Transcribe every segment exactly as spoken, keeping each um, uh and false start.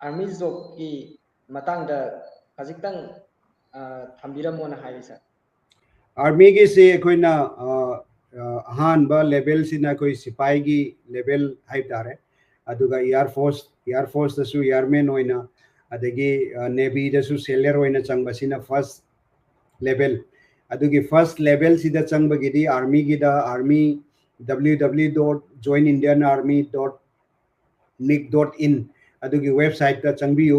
Army ꯖꯣꯕꯀꯤ ꯃꯇꯥꯡꯗ ꯈꯖꯤꯛꯇꯪ ꯑ, ꯊꯝꯕꯤꯔꯝꯃꯣꯅ ꯍꯥꯏꯔꯤ, ꯁꯥꯔ꯫ ꯑꯥꯔꯃꯤꯒꯤꯁꯤ ꯑꯩꯈꯣꯏꯅ ꯑ, ꯑ, ꯑꯍꯥꯟꯕ ꯂꯦꯚꯦꯜꯁꯤꯅ ꯑꯩꯈꯣꯏ ꯁꯤꯐꯥꯏꯒꯤ ꯂꯦꯚꯦꯜ ꯍꯥꯏꯕ ꯇꯥꯔꯦ꯫ ꯑꯗꯨꯒ ꯏꯌꯥꯔ ꯐꯣꯔꯁ, ꯏꯌꯥꯔ ꯐꯣꯔꯁꯇꯁꯨ ꯏꯌꯥꯔꯃꯦꯟ ꯑꯣꯏꯅ, ꯑꯗꯒꯤ ꯅꯦꯚꯤꯗꯁꯨ ꯁꯦꯂꯔ ꯑꯣꯏꯅ ꯆꯪꯕꯁꯤꯅ ꯐꯥꯔꯁ ꯂꯦꯚꯦꯜ꯫ ꯑꯗꯨꯒꯤ first ꯂꯦꯚꯦꯜꯁꯤꯗ ꯆꯪꯕꯒꯤꯗꯤ ꯑꯥꯔꯃꯤꯒꯤꯗ army, W W W dot join Indian army dot nic dot in, ꯑꯗꯨꯒꯤ ꯋꯦꯕꯁꯥꯏꯠꯇ ꯆꯪꯕꯤꯌꯨ꯫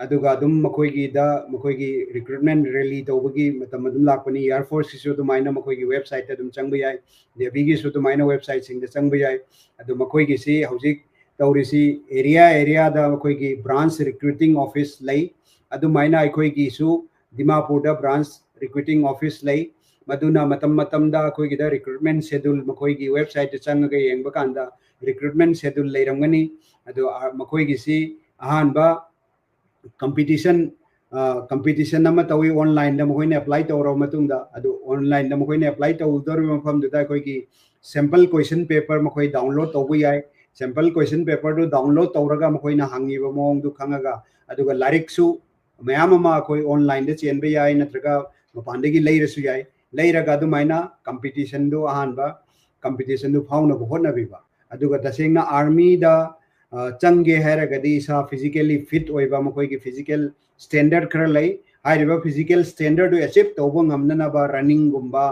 ꯑꯗꯨꯒ ꯑꯗꯨꯝ ꯃꯈꯣꯏꯒꯤꯗ, ꯃꯈꯣꯏꯒꯤ ꯔꯤꯀ꯭ꯔꯨꯠꯃꯦꯟ ꯔꯦꯂꯤ ꯇꯧꯕꯒꯤ ꯃꯇꯝ ꯑꯗꯨꯝ ꯂꯥꯛꯄꯅꯤ꯫ ꯏꯌꯥꯔ ꯐꯣꯔꯁꯀꯤꯁꯨ ꯑꯗꯨꯃꯥꯏꯅ ꯃꯈꯣꯏꯒꯤ ꯋꯦꯕꯁꯥꯏꯠꯇ ꯑꯗꯨꯝ ꯆꯪꯕ ꯌꯥꯏ, ꯅꯦꯚꯤꯒꯤꯁꯨ ꯑꯗꯨꯃꯥꯏꯅ ꯋꯦꯕꯁꯥꯏꯠꯁꯤꯡꯗ ꯆꯪꯕ ꯌꯥꯏ꯫ ꯑꯗꯨ ꯃꯈꯣꯏꯒꯤꯁꯤ ꯍꯧꯖꯤꯛ ꯇꯧꯔꯤꯁꯤ ꯑꯦꯔꯤꯌꯥ ꯑꯦꯔꯤꯌꯥꯗ ꯃꯈꯣꯏꯒꯤ ꯕ꯭ꯔꯥꯟꯁ ꯔꯤꯀ꯭ꯔꯨꯇꯤꯡ ꯑꯣꯐꯤꯁ ꯂꯩ꯫ ꯑꯗꯨꯃꯥꯏꯅ ꯑꯩꯈꯣꯏꯒꯤꯁꯨ ꯗꯤꯃꯥꯄꯨꯔꯗ ꯕ꯭ꯔꯥꯟꯁ ꯔꯤꯀ꯭ꯔꯨꯇꯤꯡ ꯑꯣꯐꯤꯁ ꯂꯩ꯫ ꯃꯗꯨꯅ ꯃꯇꯝ ꯃꯇꯝꯗ ꯑꯩꯈꯣꯏꯒꯤꯗ ꯔꯤꯀ꯭ꯔꯨꯠꯃꯦꯟ ꯁꯦꯗꯨꯜ, ꯃꯈꯣꯏꯒꯤ ꯋꯦꯕꯁꯥꯏꯠꯇ ꯆꯪꯉꯒ ꯌꯦꯡꯕ ꯀꯥꯟꯗ ꯔꯤꯀ꯭ꯔꯨꯠꯃꯦꯟ ꯁꯦꯗꯨꯜ ꯂꯩꯔꯝꯒꯅꯤ꯫ ꯑꯗꯣ ꯑ, ꯃꯈꯣꯏꯒꯤꯁꯤ ꯑꯍꯥꯟꯕ ꯀꯝꯄꯤꯇꯤꯁꯟ, ꯀꯝꯄꯤꯇꯤꯁꯟ ꯑꯃ ꯇꯧꯏ ꯑꯣꯟꯂꯥꯏꯟꯗ ꯃꯈꯣꯏꯅ ꯑꯦꯄ꯭ꯂꯥꯏ ꯇꯧꯔꯕ ꯃꯇꯨꯡꯗ꯫ ꯑꯗꯨ ꯑꯣꯟꯂꯥꯏꯟꯗ ꯃꯈꯣꯏꯅ ꯑꯦꯄ꯭ꯂꯥꯏ ꯇꯧꯗꯧꯔꯤꯕ ꯃꯐꯝꯗꯨꯗ ꯑꯩꯈꯣꯏꯒꯤ ꯁꯦꯝꯄꯜ ꯀꯣꯏꯁꯟ ꯄꯦꯄꯔ ꯃꯈꯣꯏ ꯗꯥꯎꯟꯂꯣꯗ ꯇꯧꯕ ꯌꯥꯏ꯫ ꯁꯦꯝꯄꯜ ꯀꯣꯏꯁꯟ ꯄꯦꯄꯔꯗꯨ ꯗꯥꯎꯟꯂꯣꯗ ꯇꯧꯔꯒ ꯃꯈꯣꯏꯅ ꯍꯪꯉꯤꯕ ꯃꯑꯣꯡꯗꯨ ꯈꯪꯉꯒ, ꯑꯗꯨꯒ ꯂꯥꯏꯔꯤꯛꯁꯨ ꯃꯌꯥꯝ ꯑꯃ ꯑꯩꯈꯣꯏ ꯑꯣꯟꯂꯥꯏꯟꯗ ꯆꯦꯟꯕ ꯌꯥꯏ, ꯅꯠꯇ꯭ꯔꯒ ꯃꯄꯥꯟꯗꯒꯤ ꯂꯩꯔꯁꯨ ꯌꯥꯏ꯫ ꯂꯩꯔꯒ ꯑꯗꯨꯃꯥꯏꯅ ꯀꯝꯄꯤꯇꯤꯁꯟꯗꯨ, ꯑꯍꯥꯟꯕ ꯀꯝꯄꯤꯇꯤꯁꯟꯗꯨ ꯐꯥꯎꯅꯕ ꯍꯣꯠꯅꯕꯤꯕ꯫ ꯑꯗꯨꯒ ꯇꯁꯦꯡꯅ ꯑꯥꯔꯃꯤꯗ, ꯑ, ꯆꯪꯒꯦ ꯍꯥꯏꯔꯒꯗꯤ ꯏꯁꯥ ꯐꯤꯖꯤꯀꯦꯜꯂꯤ ꯐꯤꯠ ꯑꯣꯏꯕ, ꯃꯈꯣꯏꯒꯤ ꯐꯤꯖꯤꯀꯦꯜ ꯁ꯭ꯇꯦꯟꯗꯔꯗ ꯈꯔ ꯂꯩ꯫ ꯍꯥꯏꯔꯤꯕ ꯐꯤꯖꯤꯀꯦꯜ ꯁ꯭ꯇꯦꯟꯗꯔꯗꯨ ꯑꯦꯆꯤꯞ ꯇꯧꯕ ꯉꯝꯅꯅꯕ ꯔꯟꯅꯤꯡꯒꯨꯝꯕ,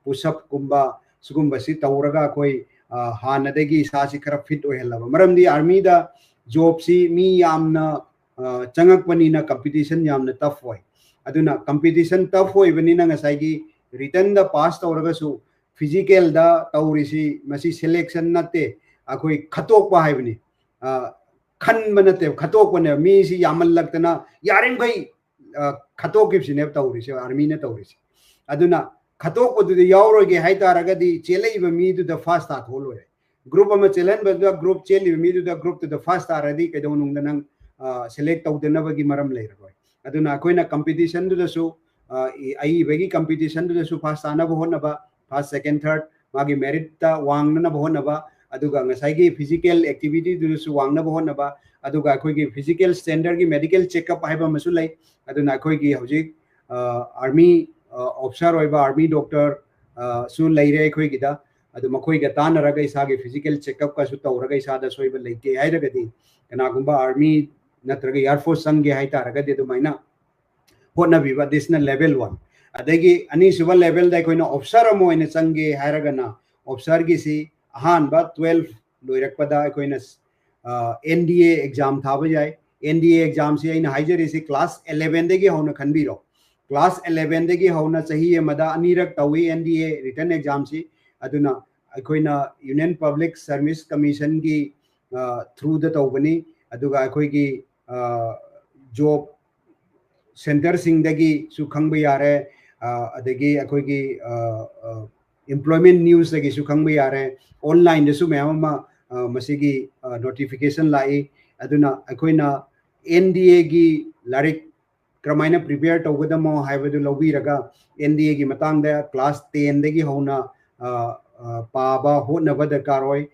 ꯄꯨꯁꯑꯞꯀꯨꯝꯕ, ꯁꯤꯒꯨꯝꯕꯁꯤ ꯇꯧꯔꯒ ꯑꯩꯈꯣꯏ, ꯑ, ꯍꯥꯟꯅꯗꯒꯤ ꯏꯁꯥꯁꯤ ꯈꯔ ꯐꯤꯠ ꯑꯣꯏꯍꯜꯂꯕ꯫ ꯃꯔꯝꯗꯤ ꯑꯥꯔꯃꯤꯗ ꯖꯣꯕꯁꯤ ꯃꯤ ꯌꯥꯝꯅ, ꯑ, ꯆꯪꯉꯛꯄꯅꯤꯅ ꯀꯝꯄꯤꯇꯤꯁꯟ ꯌꯥꯝꯅ ꯇꯐ ꯑꯣꯏ꯫ ꯑꯗꯨꯅ ꯀꯝꯄꯤꯇꯤꯁꯟ ꯇꯐ ꯑꯣꯏꯕꯅꯤꯅ ꯉꯁꯥꯏꯒꯤ ꯔꯤꯇꯟꯗ ꯄꯥꯁ ꯇꯧꯔꯒꯁꯨ ꯐꯤꯖꯤꯀꯦꯜꯗ ꯇꯧꯔꯤꯁꯤ ꯃꯁꯤ ꯁꯦꯂꯦꯛꯁꯟ ꯅꯠꯇꯦ, ꯑꯩꯈꯣꯏ ꯈꯠꯇꯣꯛꯄ ꯍꯥꯏꯕꯅꯤ꯫ ꯑ, ꯈꯟꯕ ꯅꯠꯇꯦꯕ, ꯈꯠꯇꯣꯛꯄꯅꯦꯕ꯫ ꯃꯤꯁꯤ ꯌꯥꯝꯃꯜꯂꯛꯇꯅ ꯌꯥꯔꯤꯃꯈꯩ, ꯑ, ꯈꯠꯇꯣꯛꯈꯤꯕꯁꯤꯅꯦꯕ ꯇꯧꯔꯤꯁꯦ, ꯑꯥꯔꯃꯤꯅ ꯇꯧꯔꯤꯁꯦ꯫ ꯑꯗꯨꯅ ꯈꯠꯇꯣꯛꯄꯗꯨꯗ ꯌꯥꯎꯔꯣꯏꯒꯦ ꯍꯥꯏꯇꯥꯔꯒꯗꯤ ꯆꯦꯜꯂꯛꯏꯕ ꯃꯤꯗꯨꯗ ꯐꯥꯔꯁ ꯇꯥꯊꯣꯛꯑ ꯂꯣꯏꯔꯦ꯫ ꯒ꯭ꯔꯨꯞ ꯑꯃ ꯆꯦꯜꯍꯟꯕꯗꯨꯗ ꯒ꯭ꯔꯨꯞ ꯆꯦꯜꯂꯤꯕ ꯃꯤꯗꯨꯗ ꯒ꯭ꯔꯨꯞꯇꯨꯗ ꯐꯥꯔꯁ ꯇꯥꯔꯗꯤ ꯀꯩꯗꯧꯅꯨꯡꯗ ꯅꯪ, ꯑ, ꯁꯦꯂꯦꯛ ꯇꯧꯗꯅꯕꯒꯤ ꯃꯔꯝ ꯂꯩꯔꯔꯣꯏ꯫ ꯑꯗꯨꯅ ꯑꯩꯈꯣꯏꯅ ꯀꯝꯄꯤꯇꯤꯁꯟꯗꯨꯗꯁꯨ, ꯑ, ꯏ-, ꯑꯏꯕꯒꯤ ꯀꯝꯄꯤꯇꯤꯁꯟꯗꯨꯗꯁꯨ ꯐꯥꯔꯁ ꯇꯥꯅꯕ ꯍꯣꯠꯅꯕ, ꯐꯥꯔꯁ, ꯁꯦꯀꯦꯟ, ꯊꯥꯔꯠ, ꯃꯥꯒꯤ ꯃꯦꯔꯤꯠꯇ ꯋꯥꯡꯅꯅꯕ ꯍꯣꯠꯅꯕ, ꯑꯗꯨꯒ ꯉꯁꯥꯏꯒꯤ ꯐꯤꯖꯤꯀꯦꯜ ꯑꯦꯛꯇꯤꯚꯤꯇꯤꯗꯨꯗꯁꯨ ꯋꯥꯡꯅꯕ ꯍꯣꯠꯅꯕ, ꯑꯗꯨꯒ ꯑꯩꯈꯣꯏꯒꯤ physical standardꯒꯤ medical checkup ꯍꯥꯏꯕ ꯑꯃꯁꯨ ꯂꯩ꯫ ꯑꯗꯨꯅ ꯑꯩꯈꯣꯏꯒꯤ ꯍꯧꯖꯤꯛ ꯑꯥꯔꯃꯤ ꯑꯣꯐꯤꯁꯥꯔ ꯑꯣꯏꯕ ꯑꯥꯔꯃꯤ ꯗꯣꯛꯇꯔꯁꯨ ꯂꯩꯔꯦ ꯑꯩꯈꯣꯏꯒꯤꯗ꯫ ꯑꯗꯨ ꯃꯈꯣꯏꯒ ꯇꯥꯟꯅꯔꯒ ꯏꯁꯥꯒꯤ physical checkupꯀꯁꯨ ꯇꯧꯔꯒ ꯏꯁꯥꯗ ꯑꯁꯣꯏꯕ ꯂꯩꯇꯦ ꯍꯥꯏꯔꯒꯗꯤ, ꯀꯅꯥꯒꯨꯝꯕ ꯑꯥꯔꯃꯤ ꯅꯠꯇ꯭ꯔꯒ ꯑꯦꯌꯔ ꯐꯣꯔꯁ ꯆꯪꯒꯦ ꯍꯥꯏ ꯇꯥꯔꯒꯗꯤ ꯑꯗꯨꯃꯥꯏꯅ ꯍꯣꯠꯅꯕꯤꯕ꯫ This is level one. ꯑꯗꯒꯤ ꯑꯅꯤꯁꯨꯕ levelꯗ ꯑꯩꯈꯣꯏꯅ ꯑꯣꯐꯤꯁꯥꯔ ꯑꯃ ꯑꯣꯏꯅ ꯆꯪꯒꯦ ꯍꯥꯏꯔꯒꯅ, ꯑꯣꯐꯤꯁꯥꯔꯒꯤꯁꯤ ꯑꯍꯥꯟꯕ twelve ꯂꯣꯏꯔꯛꯄꯗ ꯑꯩꯈꯣꯏꯅ ꯑꯦꯟ ꯗꯤ ꯑꯦ ꯑꯦꯛꯖꯥꯝ ꯊꯥꯕ ꯌꯥꯏ꯫ ꯑꯦꯟ ꯗꯤ ꯑꯦ ꯑꯦꯛꯖꯥꯝꯁꯤ ꯑꯩꯅ ꯍꯥꯏꯖꯔꯤꯁꯤ class elevenꯗꯒꯤ ꯍꯧꯅ ꯈꯟꯕꯤꯔꯣ꯫ Class elevenꯗꯒꯤ ꯍꯧꯅ ꯆꯍꯤ ꯑꯃꯗ ꯑꯅꯤꯔꯛ ꯇꯧꯏ ꯑꯦꯟ ꯗꯤ ꯑꯦ written examꯁꯤ꯫ ꯑꯗꯨꯅ ꯑꯩꯈꯣꯏꯅ Union Public Service Commissionꯒꯤ throughꯗ ꯇꯧꯕꯅꯤ꯫ ꯑꯗꯨꯒ ꯑꯩꯈꯣꯏꯒꯤ job centreꯁꯤꯡꯗꯒꯤꯁꯨ ꯈꯪꯕ ꯌꯥꯔꯦ, ꯑꯗꯒꯤ ꯑꯩꯈꯣꯏꯒꯤ employment newsꯇꯒꯤꯁꯨ ꯈꯪꯕ ꯌꯥꯔꯦ, onlineꯗꯁꯨ ꯃꯌꯥꯝ ꯑꯃ ꯃꯁꯤꯒꯤ notification ꯂꯥꯛꯏ꯫ ꯑꯗꯨꯅ ꯑꯩꯈꯣꯏꯅ ꯑꯦꯟ ꯗꯤ ꯑꯦꯒꯤ ꯂꯥꯏꯔꯤꯛ ꯀꯔꯝꯍꯥꯏꯅ prepare ꯇꯧꯒꯗꯃꯣ ꯍꯥꯏꯕꯗꯨ ꯂꯧꯕꯤꯔꯒ, ꯑꯦꯟ ꯗꯤ ꯑꯦꯒꯤ ꯃꯇꯥꯡꯗ class tenꯗꯒꯤ ꯍꯧꯅ ꯄꯥꯕ ꯍꯣꯠꯅꯕ ꯗꯔꯀꯥꯔ ꯑꯣꯏ꯫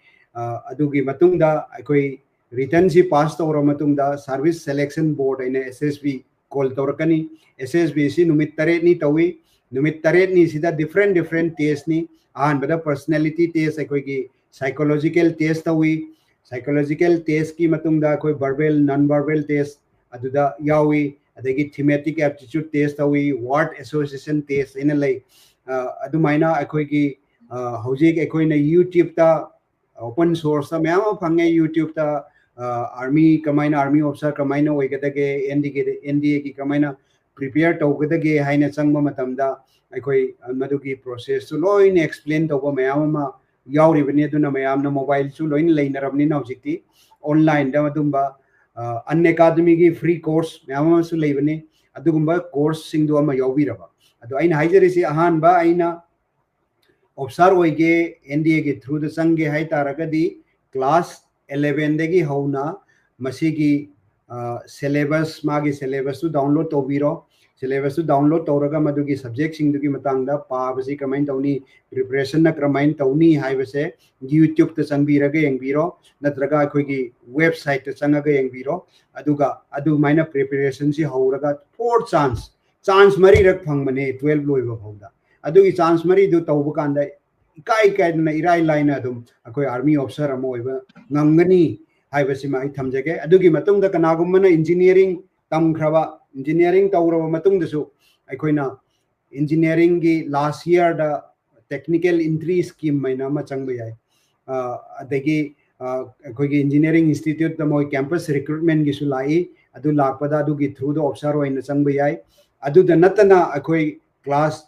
ꯑꯗꯨꯒꯤ ꯃꯇꯨꯡꯗ ꯑꯩꯈꯣꯏ writtenꯁꯤ pass ꯇꯧꯔ ꯃꯇꯨꯡꯗ Service Selection Board ꯍꯥꯏꯅ S S B call ꯇꯧꯔꯛꯀꯅꯤ꯫ S S Bꯁꯤ ꯅꯨꯃꯤꯠ ꯇꯔꯦꯠꯅꯤ ꯇꯧꯏ꯫ ꯅꯨꯃꯤꯠ ꯇꯔꯦꯠꯅꯤꯁꯤꯗ different different testꯅꯤ꯫ ꯑꯍꯥꯟꯕꯗ personality test, ꯑꯩꯈꯣꯏꯒꯤ psychological test ꯇꯧꯏ꯫ Psychological testꯀꯤ ꯃꯇꯨꯡꯗ ꯑꯩꯈꯣꯏ verbal, non verbal test ꯑꯗꯨꯗ ꯌꯥꯎꯏ꯫ ꯑꯗꯒꯤ thematic aptitude test ꯇꯧꯏ, word association test ꯍꯥꯏꯅ ꯂꯩ꯫ ꯑꯗꯨꯃꯥꯏꯅ ꯑꯩꯈꯣꯏꯒꯤ ꯍꯧꯖꯤꯛ ꯑꯩꯈꯣꯏꯅ YouTubeꯇ open sourceꯇ ꯃꯌꯥꯝ ꯑꯃ ꯐꯪꯉꯦ꯫ YouTubeꯇ ꯑꯥꯔꯃꯤ ꯀꯃꯥꯏꯅ, ꯑꯥꯔꯃꯤ ꯑꯣꯐꯤꯁꯥꯔ ꯀꯃꯥꯏꯅ ꯑꯣꯏꯒꯗꯒꯦ, ꯑꯦꯟ ꯗꯤ ꯑꯦꯒꯤ, ꯑꯦꯟ ꯗꯤ ꯑꯦꯒꯤ ꯀꯃꯥꯏꯅ prepare ꯇꯧꯒꯗꯒꯦ ꯍꯥꯏꯅ ꯆꯪꯕ ꯃꯇꯝꯗ ꯑꯩꯈꯣꯏ ꯃꯗꯨꯒꯤ processꯇꯨ ꯂꯣꯏꯅ explain ꯇꯧꯕ ꯃꯌꯥꯝ ꯑꯃ ꯌꯥꯎꯔꯤꯕꯅꯤ꯫ ꯑꯗꯨꯅ ꯃꯌꯥꯝꯅ mobileꯁꯨ ꯂꯣꯏꯅ ꯂꯩꯅꯔꯕꯅꯤꯅ ꯍꯧꯖꯤꯛꯇꯤ onlineꯗ ꯑꯗꯨꯝꯕ Unacademyꯒꯤ free course ꯃꯌꯥꯝ ꯑꯃꯁꯨ ꯂꯩꯕꯅꯤ꯫ ꯑꯗꯨꯒꯨꯝꯕ courseꯁꯤꯡꯗꯨ ꯑꯃ ꯌꯥꯎꯕꯤꯔꯕ꯫ ꯑꯗꯣ ꯑꯩꯅ ꯍꯥꯏꯖꯔꯤꯁꯤ, ꯑꯍꯥꯟꯕ ꯑꯩꯅ ꯑꯣꯐꯤꯁꯥꯔ ꯑꯣꯏꯒꯦ, ꯑꯦꯟ ꯗꯤ ꯑꯦꯒꯤ throughꯗ ꯆꯪꯒꯦ ꯍꯥꯏ ꯇꯥꯔꯒꯗꯤ class elevenꯗꯒꯤ ꯍꯧꯅ ꯃꯁꯤꯒꯤ syllabus, ꯃꯥꯒꯤ syllabusꯇꯨ download ꯇꯧꯕꯤꯔꯣ꯫ Syllabusꯇꯨ download ꯇꯧꯔꯒ ꯃꯗꯨꯒꯤ subjectꯁꯤꯡꯗꯨꯒꯤ ꯃꯇꯥꯡꯗ ꯄꯥꯕꯁꯤ ꯀꯔꯝꯍꯥꯏꯅ ꯇꯧꯅꯤ, preparationꯅ ꯀꯔꯝꯍꯥꯏꯅ ꯇꯧꯅꯤ ꯍꯥꯏꯕꯁꯦ YouTubeꯇ ꯆꯪꯕꯤꯔꯒ ꯌꯦꯡꯕꯤꯔꯣ, ꯅꯠꯇ꯭ꯔꯒ ꯑꯩꯈꯣꯏꯒꯤ websiteꯇ ꯆꯪꯉꯒ ꯌꯦꯡꯕꯤꯔꯣ꯫ ꯑꯗꯨꯒ ꯑꯗꯨꯃꯥꯏꯅ preparationꯁꯤ ꯍꯧꯔꯒ four chance, chance ꯃꯔꯤꯔꯛ ꯐꯪꯕꯅꯦ twelve ꯂꯣꯏꯕ ꯐꯥꯎꯗ꯫ ꯑꯗꯨꯒꯤ chance ꯃꯔꯤꯗꯨ ꯇꯧꯕ ꯀꯥꯟꯗ ꯏꯀꯥꯏ ꯀꯥꯏꯗꯅ ꯏꯔꯥꯏ ꯂꯥꯏꯅ ꯑꯗꯨꯝ ꯑꯩꯈꯣꯏ army officer ꯑꯃ ꯑꯣꯏꯕ ꯉꯝꯒꯅꯤ ꯍꯥꯏꯕꯁꯤꯃ ꯑꯩ ꯊꯝꯖꯒꯦ꯫ ꯑꯗꯨꯒꯤ ꯃꯇꯨꯡꯗ ꯀꯅꯥꯒꯨꯝꯕꯅ engineering ꯇꯝꯈ꯭ꯔꯕ, engineering ꯇꯧꯔꯕ ꯃꯇꯨꯡꯗꯁꯨ ꯑꯩꯈꯣꯏꯅ engineeringꯒꯤ last yearꯗ technical entry scheme ꯍꯥꯏꯅ ꯑꯃ ꯆꯪꯕ ꯌꯥꯏ꯫ ꯑ, ꯑꯗꯒꯤ, ꯑ, ꯑꯩꯈꯣꯏꯒꯤ engineering instituteꯇ ꯃꯣꯏ campus recruitmentꯒꯤꯁꯨ ꯂꯥꯛꯏ꯫ ꯑꯗꯨ ꯂꯥꯛꯄꯗ ꯑꯗꯨꯒꯤ throughꯗ officer ꯑꯣꯏꯅ ꯆꯪꯕ ꯌꯥꯏ꯫ ꯑꯗꯨꯗ ꯅꯠꯇꯅ ꯑꯩꯈꯣꯏ class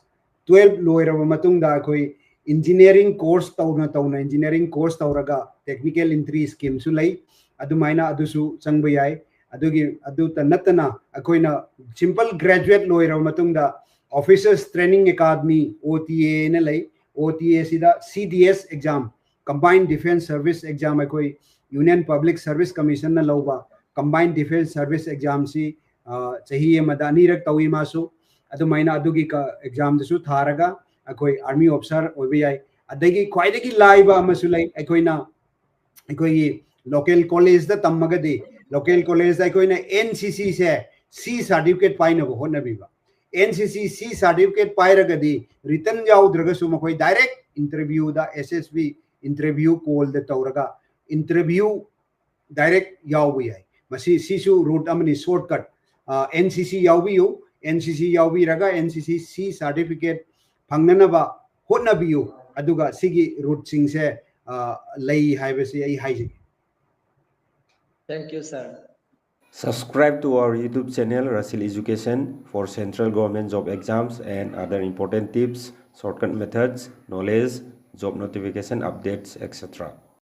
twelve ꯂꯣꯏꯔꯕ ꯃꯇꯨꯡꯗ ꯑꯩꯈꯣꯏ engineering course ꯇꯧꯅ ꯇꯧꯅ engineering course ꯇꯧꯔꯒ technical entry schemeꯁꯨ ꯂꯩ꯫ ꯑꯗꯨꯃꯥꯏꯅ ꯑꯗꯨꯁꯨ ꯆꯪꯕ ꯌꯥꯏ꯫ ꯑꯗꯨꯒꯤ, ꯑꯗꯨꯇ ꯅꯠꯇꯅ ꯑꯩꯈꯣꯏꯅ simple graduate ꯂꯣꯏꯔꯕ ꯃꯇꯨꯡꯗ Officers Training Academy, OTAꯅ ꯂꯩ꯫ OTAꯁꯤꯗ CDS exam, Combined Defence Service Exam, ꯑꯩꯈꯣꯏ Union Public Service Commissionꯅ ꯂꯧꯕ Combined Defence Service Examꯁꯤ, ꯑ, ꯆꯍꯤ ꯑꯃꯗ ꯑꯅꯤꯔꯛ ꯇꯧꯏ ꯃꯥꯁꯨ꯫ ꯑꯗꯨꯃꯥꯏꯅ ꯑꯗꯨꯒꯤ ꯀ-, examꯗꯨꯁꯨ ꯊꯥꯔꯒ ꯑꯩꯈꯣꯏ army officer ꯑꯣꯏꯕ ꯌꯥꯏ꯫ ꯑꯗꯒꯤ ꯈ꯭ꯋꯥꯏꯗꯒꯤ ꯂꯥꯏꯕ ꯑꯃꯁꯨ ꯂꯩ꯫ ꯑꯩꯈꯣꯏꯅ, ꯑꯩꯈꯣꯏꯒꯤ local collegeꯗ ꯇꯝꯃꯒꯗꯤ, local collegeꯗ ꯑꯩꯈꯣꯏꯅ NCCꯁꯦ C certificate ꯄꯥꯏꯅꯕ ꯍꯣꯠꯅꯕꯤꯕ꯫ NCC C certificate ꯄꯥꯏꯔꯒꯗꯤ written ꯌꯥꯎꯗ꯭ꯔꯒꯁꯨ ꯃꯈꯣꯏ direct interviewꯗ, SSB interview callꯗ ꯇꯧꯔꯒ interview direct ꯌꯥꯎꯕ ꯌꯥꯏ꯫ ꯃꯁꯤ, ꯁꯤꯁꯨ route ꯑꯃꯅꯤ, shortcut꯫ ꯑ, NCC ꯌꯥꯎꯕꯤꯌꯨ, NCC ꯌꯥꯎꯕꯤꯔꯒ NCC C certificate ꯐꯪꯅꯅꯕ ꯍꯣꯠꯅꯕꯤꯌꯨ꯫ ꯑꯗꯨꯒ ꯁꯤꯒꯤ routeꯁꯤꯡꯁꯦ, ꯑ, ꯂꯩ ꯍꯥꯏꯕꯁꯤ ꯑꯩ ꯍꯥꯏꯖꯒꯦ꯫ Thank you, sir. Subscribe to our YouTube channel, Rasil Education, for central government job exams and other important tips, shortcut methods, knowledge, job notification updates, et cetera.